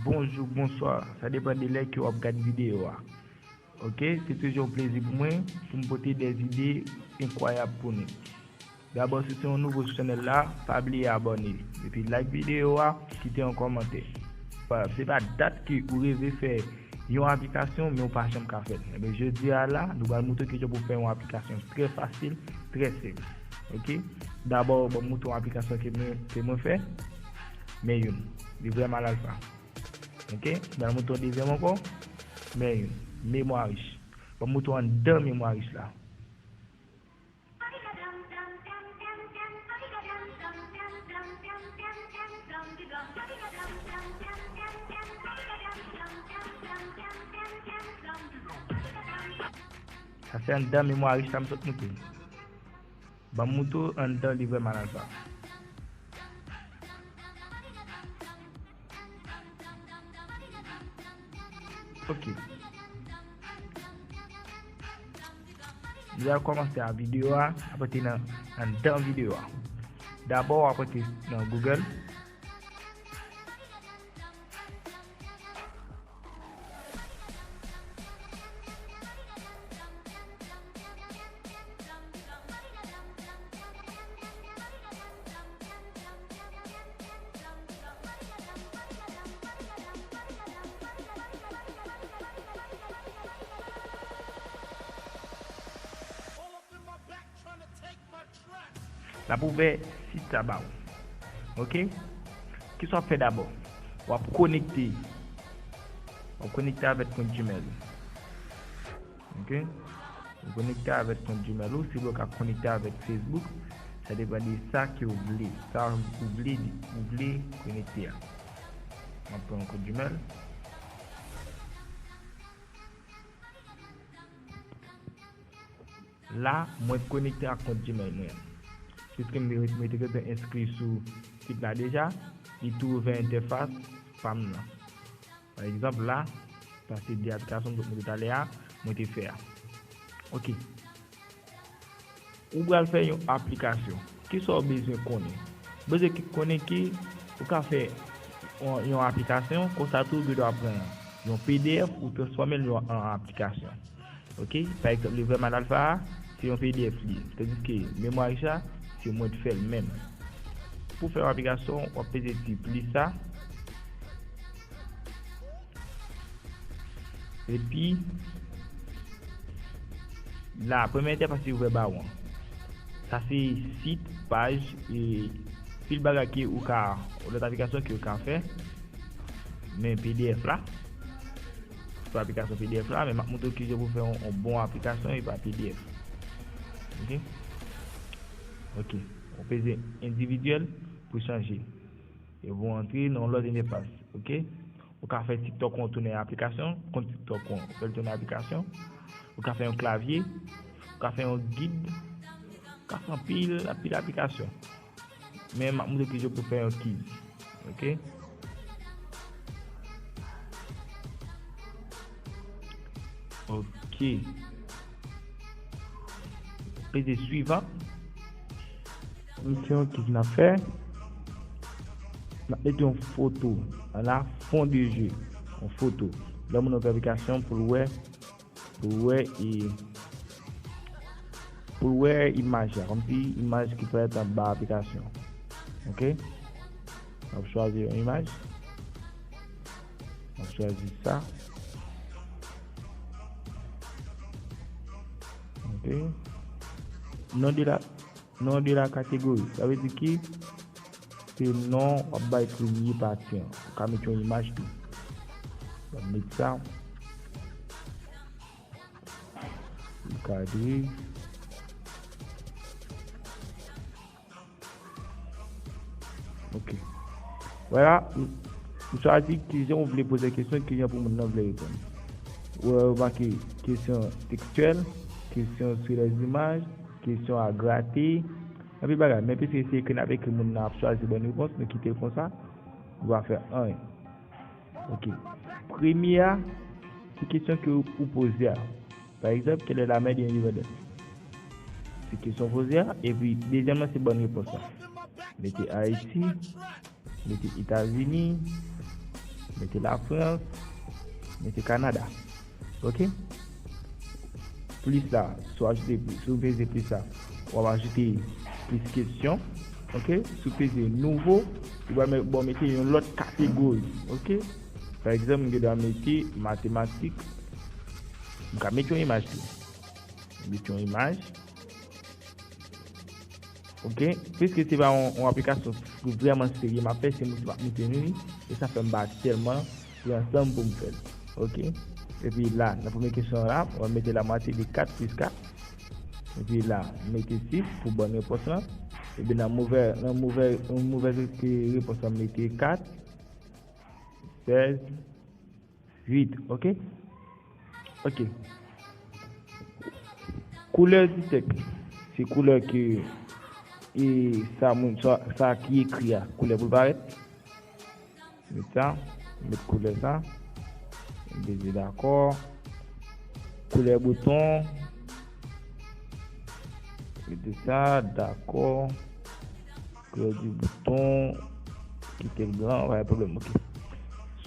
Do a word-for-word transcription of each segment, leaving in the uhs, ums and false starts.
Bonjou, bonswa. Sa depann de lè ke w ap gad videyo a. Ok, se toujou yon plezi pou mwen pou m pote de zide enkwayab pou nou. Dabò, si w se yon nouvo sou chanèl la, pa bliye abòne. Epi like videyo a, kite yon kòmantè. Voilà, se pa dat ke ou reve fè yon aplikasyon, men ou pa janm ka fè l. Ebyen, jodi a la, nou pral montre kijan pou fè yon aplikasyon trè fasil, trè senp. Ok? Dabò, ban m montre yon aplikasyon ke mwen, ke mwen fè. Men youn. Li vrèman alfa. Ok? Ban m montre yon dezyèm ankò. Men youn. Memwa rich. Ban m montre w anndan memwa rich la. Sa se anndan memwa rich la m sot montre. Ban m montre w anndan li vrèman alfa. Ok. Nou al kòmanse a videyo a, ap antre nan, anndan videyo a. Dabò, w ap antre nan Google. L ap ouvè sit sa ba ou. Ok? Kisa w ap fè dabò? W ap konekte. W ap konekte avèk kont Gmail ou. Ok? Ou konekte avèk kont Gmail ou, si w ka konekte avèk Facebook, sa depann de sa ke w vle. Sa ou vle, ou vle konekte a. M ap pran yon kont Gmail. La, mwen konekte ak kont Gmail mwen an. Piske m te, mwen te gentan enskri sou sit la deja, li tou ouvè entèfas pa m nan. Pa egzanp, la, sa se de aplikasyon m te montre talè a, mwen te fè a. Ok. Ou pral fè yon aplikasyon. Kisa w bezwen konnen? Ou bezwen ki, konnen ki ou ka fè yon, yon aplikasyon, konsa tou ou gen dwa pran yon P D F ou transfòme l yon, an aplikasyon. Ok? Pa egzanp, livre mal alfa a, se yon P D F li ye. Tandiske memwa rich la, se mwen k fè l menm. Pou fè yon aplikasyon, w ap peze ti plis sa. Epi, la, premye entèfas li ouvè ba ou an. Sa se sit, paj, e pil bagay ke ou ka, lòt aplikasyon ke ou ka fè. Men P D F la, sou aplikasyon P D F la, men m ap montre w kijan pou fè yon, yon bon aplikasyon epa P D F. Ok? Ok. Ou peze endividyèl pou chanje. E pou antre nan yon lòt entèfas. Ok? Ou ka fè TikTok ou tounen aplikasyon, kont TikTok ou fè l tounen aplikasyon. Ou ka fè yon klavye, ou ka fè yon gid, ou ka fè anpil, anpil aplikasyon. Men m ap montre kijan pou fè yon keys. Ok? Ok. Peze swivan. Misyon ki n ap fè, n ap mete yon foto. Ala fon de je, yon foto. Lè moun nan fè aplikasyon pou l wè, pou l wè, e, pou l wè imaj la, kòmsi imaj ki parèt anba aplikasyon. Ok? N ap chwazi yon imaj. N ap chwazi sa. Ok. Non de la, non de la kategori. Sa vle di ki se non w ap bay premye pati an. Ou ka met yon imaj tou. W ap met sa. Ou ka di. Ok. Vwala, m, m chwazi kijan ou vle poze kesyon, kijan pou moun nan vle reponn. Ou remake kesyon tekstyèl, kesyon sou lèzimaj, kesyon a grate, anpil bagay. Men piske se ekri n ap ekri, moun nan ap chwazi bòn repons, nou kite l konsa, nou pa fè anyen. Ok. Premye a, se kesyon ke ou, ou poze a. Pa egzanp, quelle est la mer de l'indépendance? Se kesyon poze a, epi dezyèm nan se bòn repons la. Mete Ayiti, mete Etazini, Mete Lafrans, mete Kanada. Ok? Plis la, si w ajoute, si w peze plis la, w ap ajoute plis kesyon. Ok? Si w peze nouvo, li va mete, bon, mete yon lòt kategori. Ok? Pa egzanp, m gen dwa mete matematik. M ka mete yon imaj tou. M mete yon imaj. Ok? Piske se pa yon, yon aplikasyon ki vrèman serye m ap fè, se moun ki p ap moute nou li, e sa fè m pa tèlman pran san m pou m fè l. Ok? Epi la, nan premye kesyon la, mwen mete la mwatye de kat plis kat. Epi la, mete sis pou bòn repons lan. Epi nan movè, nan movè, nan movè repons lan, mete kat, sèz, uit, ok? Ok. Koulè di tèks, se koulè ke, e, sa moun, sa, sa ki ekri a, koulè pou l parèt. Met sa, met koulè sa. Beze dakò. Koulè bouton. Mete sa, dakò. Koulè di bouton. Kite l gran, pa gen pwoblèm, ok.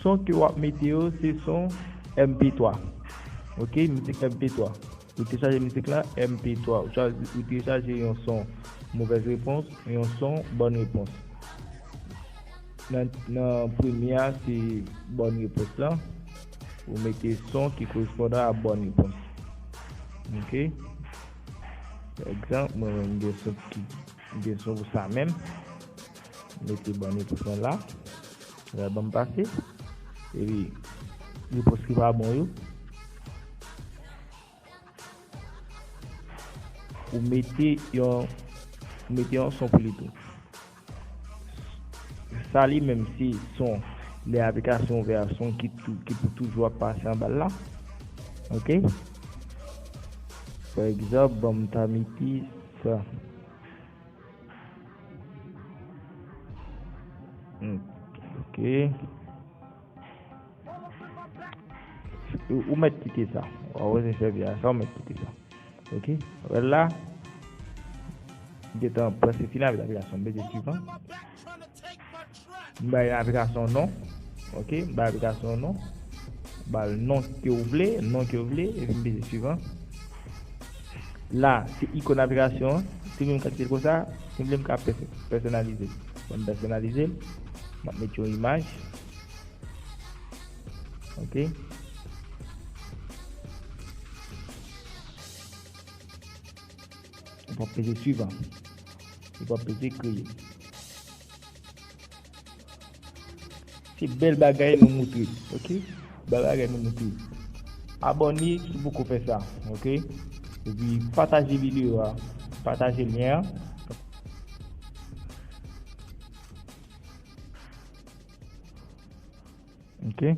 Son ke w ap mete yo, se son M P twa. Ok, mizik M P twa. Ou telechaje mizik la, M P twa. Ou chwazi, ou telechaje yon son movèz repons, yon son bòn repons. Nan, nan premye a, se bòn repons lan. Ou mete son ki korespondan a bòn repons. Ok? Pa egzanp, mwen menm, m gen son ki, m gen son pou sa menm. Mete bòn repons lan la. L ap ban m pase. Epi, repons ki pa bon yo. Ou mete yon, ou mete yon son pou li tou. Sa li menm se son lè aplikasyon ouvè a, son ki tou, ki pou toujou ap pase anba l la. Ok? Pa egzanp, ban m ta mete sa. Hmm, ok. Ou, ou mèt kite sa. Ou wè se sèvi a sa, ou mèt kite sa. Ok? Wè la, gentan prèske fini avèk aplikasyon. M mete swivan. M bay aplikasyon non. Ok? M bay aplikasyon non. M ba l non ke w vle, non ke w vle, epi m peze swivan. La, se ikòn aplikasyon an. Si m vle m ka kite l konsa, si m vle m ka pèsonalize l. Bon, m pèsonalize l. M ap mete yon imaj. Ok. Ou p ap peze swivan. Ou p ap peze kreye. Se bèl bagay nou moutre, ok? Bèl bagay nou moutre. Abòne si w poko fè sa, ok? Epi pataje videyo a, pataje lyen an. Ok.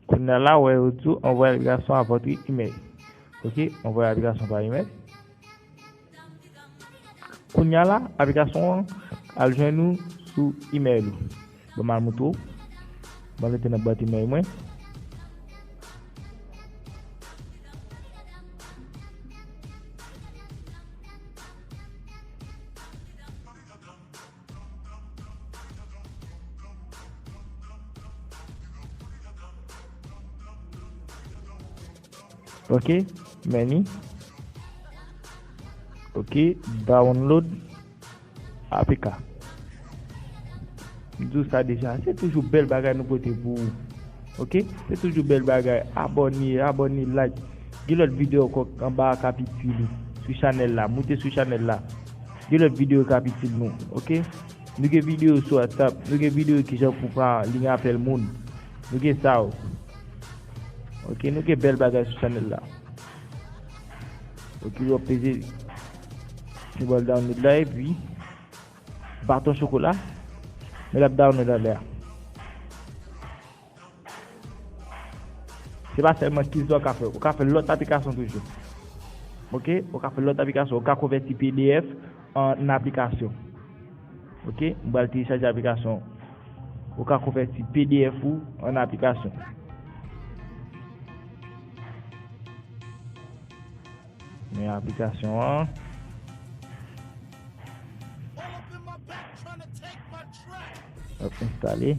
Kounye a la, wè yo di w envoyer l'application à votre email. Ok, envoyer aplikasyon pa email. Kounye a la, aplikasyon an al jwenn ou sou email ou. Ban m al moutre w. Ban m rete nan bwat email mwen. Ok, men li. Ok, download A P K. M di w sa deja, se toujou bèl bagay nou pote pou ou. Ok? Se toujou bèl bagay. Abòne, abòne, like. Gen lòt videyo ankò anba a k ap itil ou sou chanèl la. Moute sou chanèl la. Gen lòt videyo k ap itil nou. Ok? Nou gen videyo sou WhatsApp. Nou gen videyo kijan pou pran liy apèl moun. Nou gen sa yo. Ok? Nou gen bèl bagay sou chanèl la. Ok, w ap peze senbòl download la epi baton chokola. Men l ap download anlè a. Se pa sèlman Keys la w ka fè. Ou ka fè lòt aplikasyon toujou. Ok? Ou ka fè lòt aplikasyon. Ou ka konvèti P D F an aplikasyon. Ok? M pral telechaje aplikasyon. Ou ka konvèti P D F ou an aplikasyon. Men aplikasyon an. Ap enstale.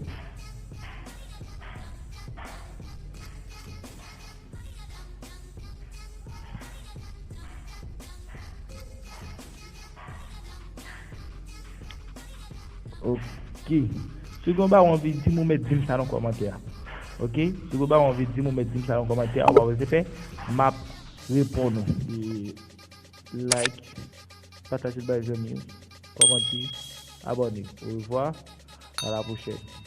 Ok. Si gen bagay ou anvi di m, ou mèt di m sa nan kòmantè a. Ok? Si gen bagay ou anvi di m, ou mèt di m sa nan kòmantè a, ou pa bezwen pè, m ap reponn ou. E like, pataje l bay zanmi w, kòmante, abòne. Au revoir, à la prochaine.